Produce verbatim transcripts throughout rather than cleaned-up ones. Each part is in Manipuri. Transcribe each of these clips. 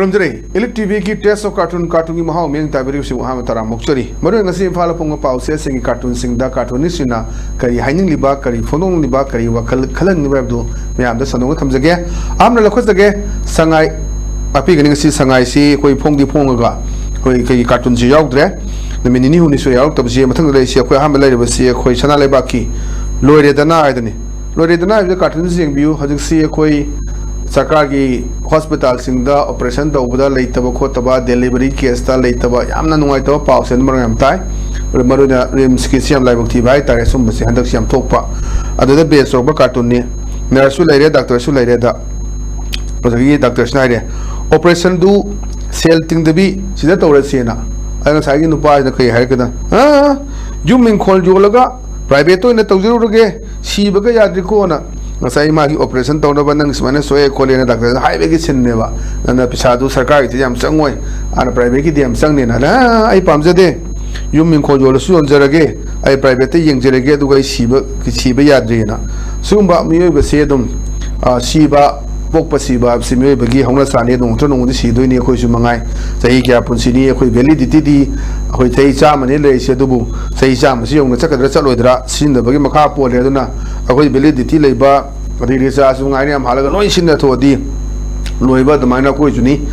ꯈꯨꯔꯨꯝꯖꯔꯤ꯫ Elite ꯇꯤ ꯚꯤꯒꯤ Taste of Cartoon, ꯀꯥꯔꯇꯨꯟꯒꯤ ꯃꯍꯥꯎ ꯃꯤꯠꯌꯦꯡ ꯇꯥꯕꯤꯔꯤꯕꯁꯤꯕꯨ ꯑꯍꯥꯟꯕ ꯇꯔꯥꯝꯅ ꯑꯣꯛꯆꯔꯤ꯫ ꯃꯔꯨꯑꯣꯏꯅ ꯉꯁꯤ ꯏꯝꯐꯥꯜꯗ ꯐꯣꯡꯕ ꯄꯥꯎꯆꯦꯁꯤꯡꯒꯤ ꯀꯥꯔꯇꯨꯟꯁꯤꯡꯗ ꯀꯥꯔꯇꯨꯅꯤꯁꯁꯤꯡꯅ ꯀꯔꯤ ꯍꯥꯏꯅꯤꯡꯂꯤꯕ, ꯀꯔꯤ ꯐꯣꯡꯗꯣꯛꯅꯤꯡꯂꯤꯕ, ꯀꯔꯤ ꯋꯥꯈꯜ ꯈꯜꯍꯟꯅꯤꯡꯂꯤꯕ ꯍꯥꯏꯕꯗꯨ ꯃꯌꯥꯝꯗ ꯁꯟꯗꯣꯛꯅ ꯊꯝꯖꯒꯦ꯫ ꯑꯍꯥꯟꯕꯗ ꯂꯧꯈꯠꯆꯒꯦ, ꯁꯉꯥꯏ꯫ ꯇꯥꯛꯄꯤꯒꯅꯤ꯫ ꯉꯁꯤ ꯁꯉꯥꯏꯁꯤ ꯑꯩꯈꯣꯏ ꯐꯣꯡꯗꯤ ꯐꯣꯡꯉꯒ ꯑꯩꯈꯣꯏ ꯀꯩꯒꯤ ꯀꯥꯔꯇꯨꯟꯁꯤ ꯌꯥꯎꯗ꯭ꯔꯦ꯫ ꯅꯨꯃꯤꯠ ꯅꯤꯅꯤ ꯍꯨꯝꯅꯤ ꯁꯨꯔꯦ ꯌꯥꯎꯔꯛꯇꯕꯁꯤ꯫ ꯃꯊꯪꯗ ꯂꯩꯔꯤꯁꯤ ꯑꯩꯈꯣꯏ ꯑꯍꯥꯟꯕ ꯂꯩꯔꯤꯕꯁꯤ ꯑꯩꯈꯣꯏ ꯁꯅꯥ ꯂꯩꯕꯥꯛꯀꯤ ꯂꯣꯏꯔꯦꯗꯅ ꯍꯥꯏꯗꯨꯅꯤ꯫ ꯂꯣꯏꯔꯦꯗꯅ ꯍꯥꯏꯕꯗ ꯀꯥꯔꯇꯨꯟꯁꯤ ꯌꯦꯡꯕꯤꯌꯨ꯫ ꯍꯧꯖꯤꯛꯁꯤ ꯑꯩꯈꯣꯏ ꯁꯔꯀꯥꯔꯒꯤ ꯍꯣꯁꯄꯤꯇꯥꯜꯁꯤꯡꯗ ꯑꯣꯄꯔꯦꯁꯟ ꯇꯧꯕꯗ ꯂꯩꯇꯕ ꯈꯣꯠꯇꯕ, ꯗꯦꯂꯤꯚꯔꯤ ꯀꯦꯁꯇ ꯂꯩꯇꯕ, ꯌꯥꯝꯅ ꯅꯨꯡꯉꯥꯏꯇꯕ ꯄꯥꯎꯁꯦ ꯑꯗꯨꯝ ꯃꯔꯝ ꯌꯥꯝ ꯇꯥꯏ꯫ ꯃꯔꯨꯑꯣꯏꯅ ꯔꯤꯝꯁꯀꯤꯁꯤ ꯌꯥꯝ ꯂꯥꯏꯕꯛ ꯊꯤꯕ ꯍꯥꯏꯇꯥꯔꯦ꯫ ꯁꯨꯝꯕꯁꯤ ꯍꯟꯗꯛꯁꯤ ꯌꯥꯝ ꯊꯣꯛꯄ꯫ ꯑꯗꯨꯗ ꯕꯦꯁ ꯇꯧꯔꯛꯄ ꯀꯥꯔꯇꯨꯟꯅꯤ꯫ ꯅꯔꯁꯁꯨ ꯂꯩꯔꯦ, ꯗꯥꯛꯇꯔꯁꯨ ꯂꯩꯔꯦꯗ꯫ ꯑꯗꯒꯤ ꯗꯥꯛꯇꯔꯁꯤꯅ ꯍꯥꯏꯔꯦ, "ꯑꯣꯄꯔꯦꯁꯟꯗꯨ ꯁꯦꯜ ꯇꯤꯡꯗꯕꯤ ꯁꯤꯗ ꯇꯧꯔꯁꯦꯅ"꯫ ꯑꯗ ꯉꯁꯥꯏꯒꯤ ꯅꯨꯄꯥꯁꯤꯅ ꯀꯩ ꯍꯥꯏꯔꯒꯦꯗ, "ꯑ, ꯌꯨꯝ ꯏꯪꯈꯣꯜ ꯌꯣꯜꯂꯒ ꯄ꯭ꯔꯥꯏꯚꯦꯠꯇ ꯑꯣꯏꯅ ꯇꯧꯖꯔꯨꯔꯒꯦ, ꯁꯤꯕꯒ ꯌꯥꯗ꯭ꯔꯤꯀꯣꯅ"꯫ ꯉꯁꯥꯏ ꯃꯥꯒꯤ ꯑꯣꯄꯔꯦꯁꯟ ꯇꯧꯅꯕ ꯅꯪ ꯁꯨꯃꯥꯏꯅ ꯁꯣꯛꯑꯦ ꯈꯣꯠꯂꯦꯅ ꯗꯥꯛꯇꯔꯗ ꯍꯥꯏꯕꯒꯤ ꯁꯤꯟꯅꯦꯕ꯫ ꯅꯪꯅ ꯄꯩꯁꯥꯗꯨ ꯁꯔꯀꯥꯔꯒꯤꯗꯤ ꯌꯥꯝ ꯆꯪꯉꯣꯏ, ꯑꯥꯅ ꯄ꯭ꯔꯥꯏꯚꯦꯠꯀꯤꯗꯤ ꯌꯥꯝ ꯆꯪꯅꯦꯅ꯫ "ꯑ, ꯑꯩ ꯄꯥꯝꯖꯗꯦ, ꯌꯨꯝ ꯏꯪꯈꯣꯜ ꯌꯣꯜꯂꯁꯨ ꯌꯣꯟꯖꯔꯒꯦ, ꯑꯩ ꯄ꯭ꯔꯥꯏꯚꯦꯠꯇ ꯌꯦꯡꯖꯔꯒꯦ, ꯑꯗꯨꯒ ꯑꯩ ꯁꯤꯕ, ꯁꯤꯕ ꯌꯥꯗ꯭ꯔꯤꯑꯅ"꯫ ꯁꯤꯒꯨꯝꯕ ꯃꯤꯑꯣꯏꯕꯁꯦ ꯑꯗꯨꯝ, ꯑ, ꯁꯤꯕ, ꯄꯣꯛꯄ ꯁꯤꯕ ꯍꯥꯏꯕꯁꯤ ꯃꯤꯑꯣꯏꯕꯒꯤ ꯍꯧꯅ ꯁꯥꯅꯤ꯫ ꯅꯣꯡꯃ ꯅꯠꯇ꯭ꯔ ꯅꯣꯡꯃꯗꯤ ꯁꯤꯗꯣꯏꯅꯤ꯫ ꯑꯩꯈꯣꯏꯁꯨ ꯃꯉꯥꯏ꯫ ꯆꯍꯤ ꯀꯌꯥ ꯄꯨꯟꯁꯤꯅꯤ? ꯑꯩꯈꯣꯏ ꯚꯦꯂꯤꯗꯤꯇꯤꯗꯤ ꯑꯩꯈꯣꯏ ꯆꯍꯤ ꯆꯥꯝꯃꯅꯤ ꯂꯩꯔꯤꯁꯦ꯫ ꯑꯗꯨꯕꯨ ꯆꯍꯤ ꯆꯥꯝꯃꯁꯤ ꯌꯧꯅ ꯆꯠꯀꯗ꯭ꯔꯥ ꯆꯠꯂꯣꯏꯗ꯭ꯔꯥ ꯁꯤꯖꯤꯟꯅꯕꯒꯤ ꯃꯈꯥ ꯄꯣꯜꯂꯦ꯫ ꯑꯗꯨꯅ ꯑꯩꯈꯣꯏ ꯚꯦꯂꯤꯗꯤꯇꯤ ꯂꯩꯕ, ꯑꯗꯩ ꯔꯤꯆꯥꯔꯖꯁꯨ ꯉꯥꯏꯅ ꯌꯥꯝ ꯍꯥꯜꯂꯒ ꯂꯣꯏ ꯁꯤꯖꯤꯟꯅꯊꯣꯛꯑꯗꯤ ꯂꯣꯏꯕ ꯑꯗꯨꯃꯥꯏꯅ ꯑꯩꯈꯣꯏꯁꯨꯅꯤ꯫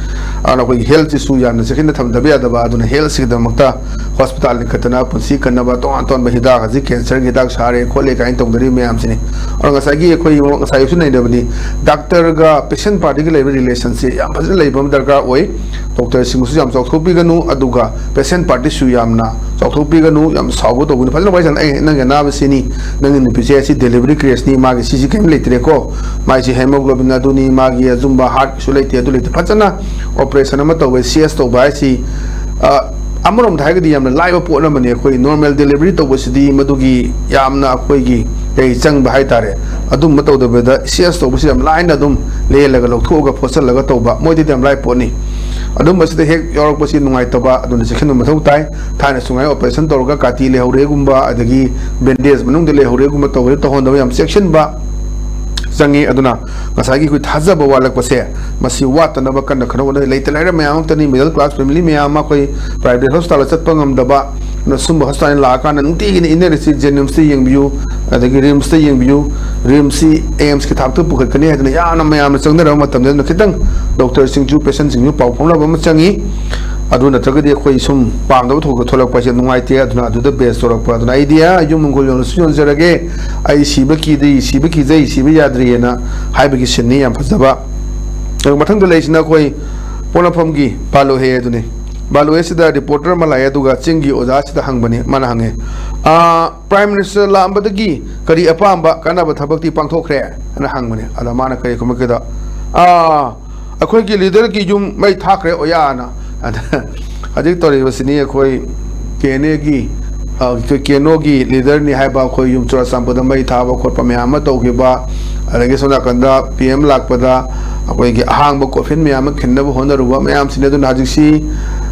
ꯑꯗꯨꯅ ꯑꯩꯈꯣꯏꯒꯤ ꯍꯦꯜꯠꯁꯤꯁꯨ ꯌꯥꯝꯅ ꯆꯦꯛꯁꯤꯟꯅ ꯊꯝꯗꯕ ꯌꯥꯗꯕ꯫ ꯑꯗꯨꯅ ꯍꯦꯜꯠꯁꯤꯒꯤꯗꯃꯛꯇ ꯍꯣꯁꯄꯤꯇꯥꯜ ꯂꯤꯡꯈꯠꯇꯅ ꯄꯨꯟꯁꯤ ꯀꯟꯅꯕ ꯇꯣꯉꯥꯟ ꯇꯣꯉꯥꯟꯕ ꯍꯤꯗꯥꯛ, ꯍꯧꯖꯤꯛ ꯀꯦꯟꯁꯔꯒꯤ ꯍꯤꯗꯥꯛ ꯁꯥꯔꯦ ꯈꯣꯠꯂꯦ ꯀꯥꯏꯅ ꯇꯧꯅꯔꯤꯕ ꯃꯌꯥꯝꯁꯤꯅꯤ꯫ ꯑꯗꯣ ꯉꯁꯥꯏꯒꯤ ꯑꯩꯈꯣꯏ ꯉꯁꯥꯏꯁꯨ ꯅꯩꯅꯕꯅꯤ, ꯗꯥꯛꯇꯔꯒ ꯄꯦꯁꯦꯟ ꯄꯥꯔꯇꯤꯒ ꯂꯩꯕ ꯔꯤꯂꯦꯁꯟꯁꯦ ꯌꯥꯝ ꯐꯖꯅ ꯂꯩꯕ ꯑꯃ ꯗꯔꯀꯥꯔ ꯑꯣꯏ꯫ ꯗꯣꯛꯇꯔꯁꯤꯡꯕꯨꯁꯨ ꯌꯥꯝ ꯆꯥꯎꯊꯣꯛꯄꯤꯒꯅꯨ, ꯑꯗꯨꯒ ꯄꯦꯁꯦꯟ ꯄꯥꯔꯇꯤꯁꯨ ꯌꯥꯝꯅ ꯆꯥꯎꯊꯣꯛꯄꯤꯒꯅꯨ, ꯌꯥꯝ ꯁꯥꯎꯕ ꯇꯧꯒꯅꯨ꯫ ꯐꯖꯅ ꯋꯥꯔꯤ ꯁꯥꯟꯅ, "ꯑꯩ, ꯅꯪꯒꯤ ꯑꯅꯥꯕꯁꯤꯅꯤ, ꯅꯪꯒꯤ ꯅꯨꯄꯤꯁꯦ ꯑꯁꯤ ꯗꯦꯂꯤꯚꯔꯤ ꯀꯦꯁꯅꯤ, ꯃꯥꯒꯤ ꯁꯤꯁꯤ ꯀꯔꯤꯝ ꯂꯩꯇ꯭ꯔꯦꯀꯣ, ꯃꯥꯏꯁꯤ ꯍꯦꯃꯣꯒ꯭ꯂꯣꯕꯤꯟ ꯑꯗꯨꯅꯤ, ꯃꯥꯒꯤ ꯑꯗꯨꯝꯕ ꯍꯥꯔꯠꯀꯤꯁꯨ ꯂꯩꯇꯦ, ꯑꯗꯨ ꯂꯩꯇꯦ"꯫ ꯐꯖꯅ ꯑꯣꯄꯔꯦꯁꯟ ꯑꯃ ꯇꯧꯕ, ꯁꯤ ꯑꯦꯁ ꯇꯧꯕ ꯍꯥꯏꯁꯤ, ꯑ, ꯑꯃꯔꯣꯝꯗ ꯍꯥꯏꯔꯒꯗꯤ ꯌꯥꯝꯅ ꯂꯥꯏꯕ ꯄꯣꯠ ꯑꯃꯅꯤ꯫ ꯑꯩꯈꯣꯏ ꯅꯣꯔꯃꯦꯜ ꯗꯦꯂꯤꯚꯔꯤ ꯇꯧꯕꯁꯤꯗꯤ ꯃꯗꯨꯒꯤ ꯌꯥꯝꯅ ꯑꯩꯈꯣꯏꯒꯤ ꯀꯩ ꯆꯪꯕ ꯍꯥꯏꯇꯥꯔꯦ꯫ ꯑꯗꯨꯝꯕ ꯇꯧꯗꯕꯤꯗ ꯁꯤ ꯑꯦꯁ ꯇꯧꯕꯁꯤ ꯌꯥꯝ ꯂꯥꯏꯅ ꯑꯗꯨꯝ ꯂꯦꯜꯂꯒ ꯂꯧꯊꯣꯛꯑꯒ ꯐꯣꯠꯆꯜꯂꯒ ꯇꯧꯕ, ꯃꯣꯏꯗꯗꯤ ꯌꯥꯝ ꯂꯥꯏ ꯄꯣꯠꯅꯤ꯫ ꯑꯗꯨꯝꯕꯁꯤꯗ ꯍꯦꯛ ꯌꯥꯎꯔꯛꯄꯁꯤ ꯅꯨꯡꯉꯥꯏꯇꯕ, ꯑꯗꯨꯅ ꯆꯦꯛꯁꯤꯟꯕ ꯃꯊꯧ ꯇꯥꯏ꯫ ꯊꯥꯏꯅ ꯁꯨꯃꯥꯏꯅ ꯑꯣꯄꯔꯦꯁꯟ ꯇꯧꯔꯒ ꯀꯥꯇꯤ ꯂꯩꯍꯧꯔꯦꯒꯨꯝꯕ, ꯑꯗꯒꯤ ꯕꯦꯟꯗꯦꯖ ꯃꯅꯨꯡꯗ ꯂꯩꯍꯧꯔꯦꯒꯨꯝꯕ ꯇꯧꯕꯗ ꯇꯧꯍꯟꯗꯕ, ꯌꯥꯝ ꯆꯦꯛꯁꯤꯟꯕ꯫ ꯆꯪꯉꯤ꯫ ꯑꯗꯨꯅ ꯉꯁꯥꯏꯒꯤ ꯑꯩꯈꯣꯏ ꯊꯥꯖꯕ ꯋꯥꯠꯂꯛꯄꯁꯦ, ꯃꯁꯤ ꯋꯥꯠꯇꯅꯕ ꯀꯟꯅ ꯈꯟꯅ ꯍꯣꯠꯅꯔꯤ꯫ ꯂꯩꯇ ꯂꯥꯏꯔ ꯃꯌꯥꯝ ꯑꯃ ꯇꯅꯤ, middle class family ꯃꯌꯥꯝ ꯑꯃ ꯑꯩꯈꯣꯏ private hospital ꯆꯠꯄ ꯉꯝꯗꯕ, ꯑꯗꯨꯅ ꯁꯨꯝꯕ hospital ꯂꯥꯛꯑꯀꯥꯟꯗ ꯅꯨꯡꯇꯤꯒꯤꯅ ꯏꯟꯅꯔꯤꯁꯤ, JNIMSꯇ ꯌꯦꯡꯕꯤꯌꯨ, ꯑꯗꯒꯤ RIMSꯇ ꯌꯦꯡꯕꯤꯌꯨ, RIMSꯁꯤ AIIMSꯀꯤ ꯊꯥꯛꯇ ꯄꯨꯈꯠꯀꯅꯤ ꯍꯥꯏꯗꯅ ꯌꯥꯝꯅ ꯃꯌꯥꯝꯅ ꯆꯪꯅꯔꯕ ꯃꯇꯝꯗ, ꯑꯗꯨꯅ ꯈꯤꯇꯪ doctorꯁꯤꯡꯁꯨ patientꯁꯤꯡꯁꯨ ꯄꯥꯎ ꯐꯥꯎꯅꯕ ꯑꯃ ꯆꯪꯉꯤ꯫ ꯑꯗꯨ ꯅꯠꯇ꯭ꯔꯒꯗꯤ ꯑꯩꯈꯣꯏ ꯁꯨꯝ ꯄꯥꯝꯗꯕ ꯊꯣꯛ-, ꯊꯣꯛꯂꯛꯄ ꯍꯥꯏꯁꯦ ꯅꯨꯡꯉꯥꯏꯇꯦ꯫ ꯑꯗꯨꯅ ꯑꯗꯨꯗ base ꯇꯧꯔꯛꯄ꯫ ꯑꯗꯨꯅ ꯑꯩꯗꯤ, "ꯑ, ꯌꯨꯝ ꯍꯤꯡꯒꯣꯜ ꯌꯣꯟꯂꯁꯨ ꯌꯣꯟꯖꯔꯒꯦ, ꯑꯩ ꯁꯤꯕ ꯀꯤꯗꯦ, ꯁꯤꯕ ꯀꯤꯖꯩ, ꯁꯤꯕ ꯌꯥꯗ꯭ꯔꯤꯑꯅ" ꯍꯥꯏꯕꯒꯤ ꯁꯤꯟꯅꯤ, ꯌꯥꯝ ꯐꯖꯕ꯫ ꯑꯗꯨꯒ ꯃꯊꯪꯗ ꯂꯩꯔꯤꯁꯤꯅ ꯑꯩꯈꯣꯏ ꯄꯣꯛꯅꯐꯝꯒꯤ ꯕꯥꯂꯨꯍꯦ ꯑꯗꯨꯅꯤ꯫ ꯕꯥꯂꯨꯍꯦꯁꯤꯗ reporter ꯑꯃ ꯂꯥꯛꯑꯦ, ꯑꯗꯨꯒ ꯆꯤꯡꯒꯤ ꯑꯣꯖꯥꯁꯤꯗ ꯍꯪꯕꯅꯤ꯫ ꯃꯥꯅ ꯍꯪꯉꯦ, "ꯑ, Prime Minister ꯂꯥꯛꯑꯝꯕꯗꯒꯤ ꯀꯔꯤ ꯑꯄꯥꯝꯕ ꯀꯥꯟꯅꯕ ꯊꯕꯛꯇꯤ ꯄꯥꯡꯊꯣꯛꯈ꯭ꯔꯦ?" ꯍꯥꯏꯅ ꯍꯪꯕꯅꯦ꯫ ꯑꯗ ꯃꯥꯅ ꯀꯔꯤ ꯈꯨꯝꯃꯛꯀꯦꯗ, "ꯑꯥ, ꯑꯩꯈꯣꯏꯒꯤ leaderꯒꯤ ꯌꯨꯝ ꯃꯩ ꯊꯥꯈ꯭ꯔꯦ ꯑꯣꯌꯥꯅ"꯫ ꯑꯗ ꯍꯧꯖꯤꯛ ꯇꯧꯔꯤꯕꯁꯤꯅꯤ ꯑꯩꯈꯣꯏ KNAꯒꯤ, ꯑ, ꯑꯩꯈꯣꯏ KNOꯒꯤ leaderꯅꯤ ꯍꯥꯏꯕ, ꯑꯩꯈꯣꯏ ꯌꯨꯝ ꯆꯨꯔꯆꯥꯟꯄꯨꯔꯗ ꯃꯩ ꯊꯥꯕ ꯈꯣꯠꯄ ꯃꯌꯥꯝ ꯑꯃ ꯇꯧꯈꯤꯕ, ꯑꯗꯒꯤ ꯁꯣꯝ ꯅꯥꯀꯟꯗ PM ꯂꯥꯛꯄꯗ ꯑꯩꯈꯣꯏꯒꯤ ꯑꯍꯥꯡꯕ coffin ꯃꯌꯥꯝ ꯑꯃ ꯈꯤꯟꯅꯕ ꯍꯣꯠꯅꯔꯨꯕ ꯃꯌꯥꯝꯁꯤꯅꯤ꯫ ꯑꯗꯨꯅ ꯍꯧꯖꯤꯛꯁꯤ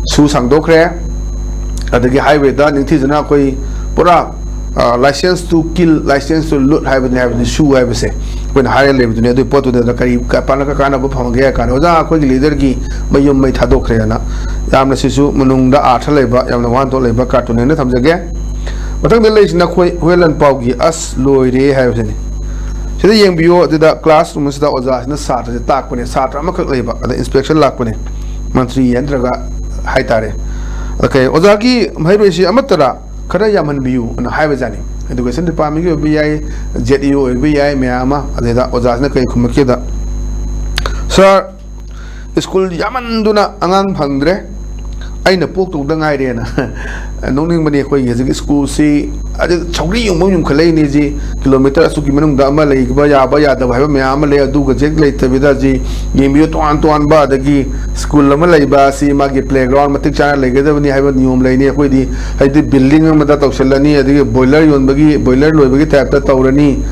ꯁꯨ ꯁꯥꯡꯗꯣꯛꯈ꯭ꯔꯦ꯫ ꯑꯗꯒꯤ highwayꯗ ꯅꯤꯡꯊꯤꯖꯅ ꯑꯩꯈꯣꯏ ꯄꯨꯔꯥ, ꯑ, license to kill, license to loot ꯍꯥꯏꯕꯅꯤ, ꯍꯥꯏꯕꯅꯤ ꯁꯨ ꯍꯥꯏꯕꯁꯦ꯫ ꯑꯩꯈꯣꯏꯅ ꯍꯥꯏꯔ ꯂꯩꯕꯗꯨꯅꯤ꯫ ꯑꯗꯨꯒꯤ ꯄꯣꯠꯇꯨꯗ ꯀꯔꯤ ꯀ-, ꯄꯥꯟꯅ-, ꯀꯥꯟꯅꯕ ꯐꯪꯒꯦ ꯍꯥꯏ ꯀꯥꯟꯗ, "ꯑꯣꯖꯥ, ꯑꯩꯈꯣꯏꯒꯤ leaderꯒꯤ ꯃꯌꯨꯝ ꯃꯩ ꯊꯥꯗꯣꯛꯈ꯭ꯔꯦꯅ"꯫ ꯌꯥꯝꯅ ꯁꯤꯁꯨ ꯃꯅꯨꯡꯗ ꯑꯥꯔꯊ ꯂꯩꯕ, ꯌꯥꯝꯅ ꯋꯥꯍꯟꯊꯣꯛ ꯂꯩꯕ cartoon ꯍꯥꯏꯅ ꯊꯝꯖꯒꯦ꯫ ꯃꯊꯪꯗ ꯂꯩꯔꯤꯁꯤꯅ ꯑꯩꯈꯣꯏ ꯍꯨꯌꯦꯟ ꯂꯥꯟꯄꯥꯎꯒꯤ "ꯑꯁ ꯂꯣꯏꯔꯦ" ꯍꯥꯏꯕꯁꯤꯅꯤ꯫ ꯁꯤꯗ ꯌꯦꯡꯕꯤꯌꯨ, ꯑꯗꯨꯗ classroom ꯑꯁꯤꯗ ꯑꯣꯖꯥꯁꯤꯅ ꯁꯥꯇ꯭ꯔꯁꯦ ꯇꯥꯛꯄꯅꯦ, ꯁꯥꯇ꯭ꯔ ꯑꯃꯈꯛ ꯂꯩꯕ, ꯑꯗ inspection ꯂꯥꯛꯄꯅꯦ, ꯃꯟꯇ꯭ꯔꯤ ꯅꯠꯇ꯭ꯔꯒ ꯍꯥꯏꯇꯥꯔꯦ꯫ ꯑꯗ ꯀꯩ, "ꯑꯣꯖꯥꯒꯤ ꯃꯍꯩꯔꯣꯏꯁꯤ ꯑꯃꯠꯇꯔ? ꯈꯔ ꯌꯥꯝꯍꯟꯕꯤꯌꯨ" ꯑꯅ ꯍꯥꯏꯕꯖꯥꯠꯅꯤ꯫ Education departmentꯀꯤ ꯑꯣꯏꯕ ꯌꯥꯏ, ZEO ꯑꯣꯏꯕ ꯌꯥꯏ, ꯃꯌꯥꯝ ꯑꯃ꯫ ꯑꯗꯩꯗ ꯑꯣꯖꯥꯁꯤꯅ ꯀꯔꯤ ꯈꯨꯝꯃꯛꯀꯦꯗ, "Sir, school ꯌꯥꯝꯃꯟꯗꯨꯅ ꯑꯉꯥꯡ ꯐꯪꯗ꯭ꯔꯦ, ꯑꯩꯅ ꯄꯣꯛꯇꯧꯗ ꯉꯥꯏꯔꯦꯅ"꯫ ꯅꯣꯛꯅꯤꯡꯕꯅꯤ, ꯑꯩꯈꯣꯏꯒꯤ ꯍꯧꯖꯤꯛ schoolꯁꯤ ꯍꯧꯖꯤꯛ ꯁꯧꯒ꯭ꯔꯤ ꯌꯣꯟꯐꯝ ꯌꯣꯟꯈꯠꯂꯛꯏꯅꯦ꯫ ꯁꯤ kilometre ꯑꯁꯨꯛꯀꯤ ꯃꯅꯨꯡꯗ ꯑꯃ ꯂꯩꯕ ꯌꯥꯕ ꯌꯥꯗꯕ ꯍꯥꯏꯕ ꯃꯌꯥꯝ ꯑꯃ ꯂꯩ꯫ ꯑꯗꯨꯒ ꯍꯧꯖꯤꯛ ꯂꯩꯇꯕꯤꯗ ꯁꯤ ꯌꯦꯡꯕꯤꯌꯨ, ꯇꯣꯉꯥꯟ ꯇꯣꯉꯥꯟꯕ, ꯑꯗꯒꯤ school ꯑꯃ ꯂꯩꯕ ꯑꯁꯤ ꯃꯥꯒꯤ playground ꯃꯇꯤꯛ ꯆꯥꯅ ꯂꯩꯒꯗꯕꯅꯤ ꯍꯥꯏꯕ ꯅꯤꯌꯣꯝ ꯂꯩꯅꯤ꯫ ꯑꯩꯈꯣꯏꯗꯤ ꯍꯥꯏꯗꯤ building ꯑꯃꯗ ꯇꯧꯁꯤꯜꯂꯅꯤ, ꯑꯗꯒꯤ boiler ꯌꯣꯟꯕꯒꯤ, boiler ꯂꯣꯏꯕꯒꯤ typeꯇ ꯇꯧꯔꯅꯤ꯫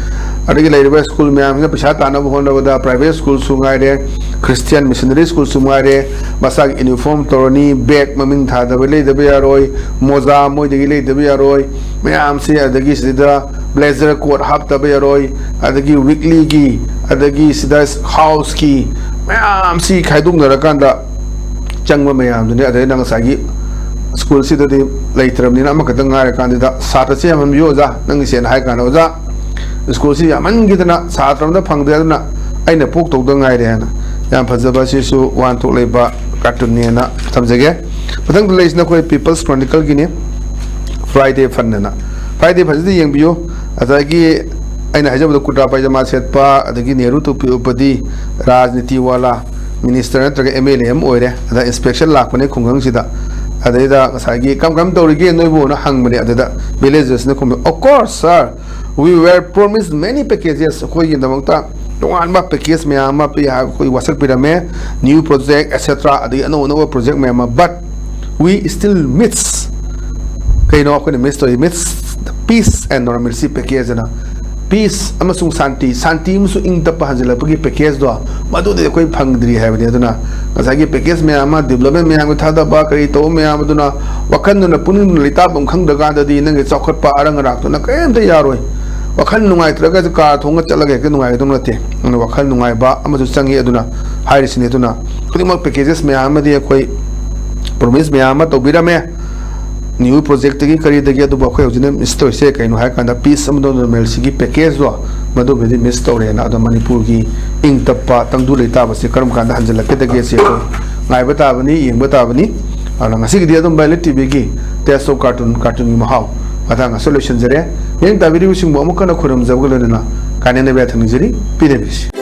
ꯑꯗꯒꯤ ꯂꯩꯔꯤꯕ school ꯃꯌꯥꯝꯁꯤꯅ ꯄꯩꯁꯥ ꯇꯥꯟꯅꯕ ꯍꯣꯠꯅꯕꯗ private schoolꯁꯨ ꯉꯥꯏꯔꯦ, Christian missionary schoolꯁꯨ ꯉꯥꯏꯔꯦ, ꯃꯁꯥꯒꯤ uniform ꯇꯧꯔꯅꯤ, bag ꯃꯃꯤꯡ ꯊꯥꯗꯕ ꯂꯩꯗꯕ ꯌꯥꯔꯣꯏ, ꯃꯣꯖꯥ ꯃꯣꯏꯗꯒꯤ ꯂꯩꯗꯕ ꯌꯥꯔꯣꯏ, ꯃꯌꯥꯝꯁꯦ꯫ ꯑꯗꯒꯤ ꯁꯤꯗ ꯕ꯭ꯂꯦꯖꯔ ꯀꯣꯠ ꯍꯥꯞꯇꯕ ꯌꯥꯔꯣꯏ, ꯑꯗꯒꯤ ꯋꯤꯛꯂꯤꯒꯤ, ꯑꯗꯒꯤ ꯁꯤꯗ ꯍꯥꯎꯁꯀꯤ ꯃꯌꯥꯝꯁꯤ ꯈꯥꯏꯗꯣꯛꯅꯔꯀꯥꯟꯗ ꯆꯪꯕ ꯃꯌꯥꯝꯗꯨꯅꯤ꯫ ꯑꯗꯩ ꯅꯪ ꯉꯁꯥꯏꯒꯤ ꯁ꯭ꯀꯨꯜꯁꯤꯗꯗꯤ ꯂꯩꯇ꯭ꯔꯕꯅꯤꯅ ꯑꯃꯈꯛꯇꯪ ꯉꯥꯏꯔꯀꯥꯟꯗꯨꯗ ꯁꯥꯇ꯭ꯔꯁꯦ ꯌꯥꯝꯍꯟꯕꯤꯌꯨ ꯑꯣꯖꯥ, ꯅꯪꯒꯤ ꯁꯦꯡꯅ ꯍꯥꯏ ꯀꯥꯟꯗ ꯑꯣꯖꯥ, ꯁ꯭ꯀꯨꯜꯁꯤ ꯌꯥꯝꯃꯟꯈꯤꯗꯅ ꯁꯥꯇ꯭ꯔ ꯑꯃꯗ ꯐꯪꯗ꯭ꯔꯦ, ꯑꯗꯨꯅ ꯑꯩꯅ ꯄꯣꯛꯇꯧꯗ ꯉꯥꯏꯔꯦ ꯍꯥꯏꯅ꯫ ꯌꯥꯝ ꯐꯖꯕ, ꯁꯤꯁꯨ ꯋꯥꯍꯟꯊꯣꯛ ꯂꯩꯕ ꯀꯥꯔꯇꯨꯟꯅꯦꯅ ꯊꯝꯖꯒꯦ꯫ ꯃꯊꯪꯗ ꯂꯩꯔꯤꯁꯤꯅ ꯑꯩꯈꯣꯏ ꯄꯤꯄꯜꯁ ꯀ꯭ꯔꯣꯅꯤꯀꯜꯒꯤꯅꯤ, ꯐ꯭ꯔꯥꯏꯗꯦ ꯐꯟ ꯑꯅ꯫ ꯐ꯭ꯔꯥꯏꯗꯦ ꯐꯟꯁꯤꯗ ꯌꯦꯡꯕꯤꯌꯨ꯫ ꯉꯁꯥꯏꯒꯤ ꯑꯩꯅ ꯍꯥꯏꯖꯕꯗꯣ, ꯀꯨꯔꯇꯥ ꯄꯥꯏꯖꯃꯥ ꯁꯦꯠꯄ, ꯑꯗꯒꯤ ꯅꯦꯍꯔꯨ ꯇꯣꯄꯤ ꯎꯞꯄꯗꯤ ꯔꯥꯖꯅꯤꯇꯤ ꯋꯥꯂꯥ, ꯃꯤꯅꯤꯁꯇꯔ ꯅꯠꯇ꯭ꯔꯒ ꯑꯦꯝ ꯑꯦꯜ ꯑꯦ ꯑꯃ ꯑꯣꯏꯔꯦ꯫ ꯑꯗ ꯏꯟꯁꯄꯦꯛꯁꯟ ꯂꯥꯛꯄꯅꯦ ꯈꯨꯡꯒꯪꯁꯤꯗ꯫ ꯑꯗꯩꯗ ꯉꯁꯥꯏꯒꯤ "ꯀꯔꯝ ꯀꯔꯝ ꯇꯧꯔꯤꯒꯦ ꯅꯣꯏꯕꯨꯅ?" ꯍꯪꯕꯅꯦ꯫ ꯑꯗꯨꯗ ꯚꯤꯂꯦꯖꯔꯁꯅ ꯈꯨꯝꯃꯦ, "Of course, sir, we were promised many packages." ꯑꯩꯈꯣꯏꯒꯤꯗꯃꯛꯇ ꯇꯣꯉꯥꯟꯕ ꯄꯦꯀꯦꯖ ꯃꯌꯥꯝ ꯑꯃ ꯄꯤ ꯍꯥꯏ, ꯑꯩꯈꯣꯏ ꯋꯥꯁꯛꯄꯤꯔꯝꯃꯦ, ꯅ꯭ꯌꯨ ꯄ꯭ꯔꯣꯖꯦꯛ ꯑꯦꯠꯁꯦꯇ꯭ꯔꯥ, ꯑꯗꯒꯤ ꯑꯅꯧ ꯑꯅꯧꯕ ꯄ꯭ꯔꯣꯖꯦꯛ ꯃꯌꯥꯝ ꯑꯃ, but we still miss, ꯀꯩꯅꯣ ꯑꯩꯈꯣꯏꯅ ꯃꯤꯁ ꯇꯧꯔꯤ? Miss the peace and normalcy package ꯑꯅ꯫ ꯄꯤꯁ ꯑꯃꯁꯨꯡ ꯁꯥꯟꯇꯤ, ꯁꯥꯟꯇꯤ ꯑꯃꯁꯨꯡ ꯏꯪ ꯇꯞꯄ ꯍꯟꯖꯤꯜꯂꯛꯄꯒꯤ ꯄꯦꯀꯦꯖꯇꯣ, ꯃꯗꯨꯗꯤ ꯑꯩꯈꯣꯏ ꯐꯪꯗ꯭ꯔꯤ ꯍꯥꯏꯕꯅꯤ꯫ ꯑꯗꯨꯅ ꯉꯁꯥꯏꯒꯤ ꯄꯦꯀꯦꯖ ꯃꯌꯥꯝ ꯑꯃ, ꯗꯤꯕ꯭ꯂꯞꯃꯦꯟ ꯃꯌꯥꯝꯒꯤ ꯊꯥꯗꯕ, ꯀꯔꯤ ꯇꯧꯕ ꯃꯌꯥꯝ ꯑꯗꯨꯅ, ꯋꯥꯈꯜꯗꯨꯅ, ꯄꯨꯛꯅꯤꯡꯗꯨꯅ ꯂꯩꯇꯥꯐꯝ ꯈꯪꯗ꯭ꯔꯀꯥꯟꯗꯗꯤ ꯅꯪꯒꯤ ꯆꯥꯎꯈꯠꯄ ꯑꯔꯪ ꯑꯔꯥꯛꯇꯨꯅ ꯀꯔꯤꯝꯇ ꯌꯥꯔꯣꯏ꯫ ꯋꯥꯈꯜ ꯅꯨꯡꯉꯥꯏꯇ꯭ꯔꯒꯁꯨ ꯀꯥꯔ ꯊꯣꯡꯉ ꯆꯠꯂꯒ ꯍꯦꯛꯇ ꯅꯨꯡꯉꯥꯏꯒꯗꯧ ꯅꯠꯇꯦ꯫ ꯑꯗꯨꯅ ꯋꯥꯈꯜ ꯅꯨꯡꯉꯥꯏꯕ ꯑꯃꯁꯨ ꯆꯪꯉꯤ꯫ ꯑꯗꯨꯅ ꯍꯥꯏꯔꯤꯁꯤꯅꯤ꯫ ꯑꯗꯨꯅ ꯈꯨꯗꯤꯡꯃꯛ ꯄꯦꯀꯦꯖꯦꯁ ꯃꯌꯥꯝ ꯑꯃꯗꯤ ꯑꯩꯈꯣꯏ ꯄ꯭ꯔꯣꯃꯤꯁ ꯃꯌꯥꯝ ꯑꯃ ꯇꯧꯕꯤꯔꯝꯃꯦ꯫ ꯅ꯭ꯌꯨ ꯄ꯭ꯔꯣꯖꯦꯛꯇꯒꯤ ꯀꯔꯤꯗꯒꯤ, ꯑꯗꯨꯕꯨ ꯑꯩꯈꯣꯏ ꯍꯧꯖꯤꯛꯅ ꯃꯤꯁ ꯇꯧꯔꯤꯁꯦ ꯀꯩꯅꯣ ꯍꯥꯏ ꯀꯥꯟꯗ, ꯄꯤꯁ ꯑꯃꯗ ꯅꯣꯔꯃꯦꯜꯁꯤꯒꯤ ꯄꯦꯀꯦꯖꯇꯣ, ꯃꯗꯨꯕꯨꯗꯤ ꯃꯤꯁ ꯇꯧꯔꯦꯅ꯫ ꯑꯗꯣ ꯃꯅꯤꯄꯨꯔꯒꯤ ꯏꯪ ꯇꯞꯄ ꯇꯪꯗꯨ ꯂꯩꯇꯥꯕꯁꯤ ꯀꯔꯝ ꯀꯥꯟꯗ ꯍꯟꯖꯤꯜꯂꯛꯀꯗꯒꯦ, ꯁꯤ ꯑꯩꯈꯣꯏ ꯉꯥꯏꯕ ꯇꯥꯕꯅꯤ, ꯌꯦꯡꯕ ꯇꯥꯕꯅꯤ꯫ ꯑꯗꯨꯅ ꯉꯁꯤꯒꯤꯗꯤ ꯑꯗꯨꯝ ꯚꯥꯏꯂꯦꯠ ꯇꯤꯚꯤꯒꯤ Taste of Cartoon, ꯀꯥꯔꯇꯨꯟꯒꯤ ꯃꯍꯥꯎ ꯃꯇꯥꯡ ꯑꯁꯤꯗ ꯂꯣꯏꯁꯤꯟꯖꯔꯦ꯫ ꯃꯤꯠꯌꯦꯡ ꯇꯥꯕꯤꯔꯤꯕꯁꯤꯡꯕꯨ ꯑꯃꯨꯛ ꯍꯟꯅ ꯈꯨꯔꯨꯝꯖꯕꯒ ꯂꯣꯏꯅꯅ ꯀꯥꯏꯅꯅꯕ ꯌꯥꯊꯪ ꯅꯤꯖꯔꯤ꯫ ꯄꯤꯅꯕꯤꯔꯁꯤ꯫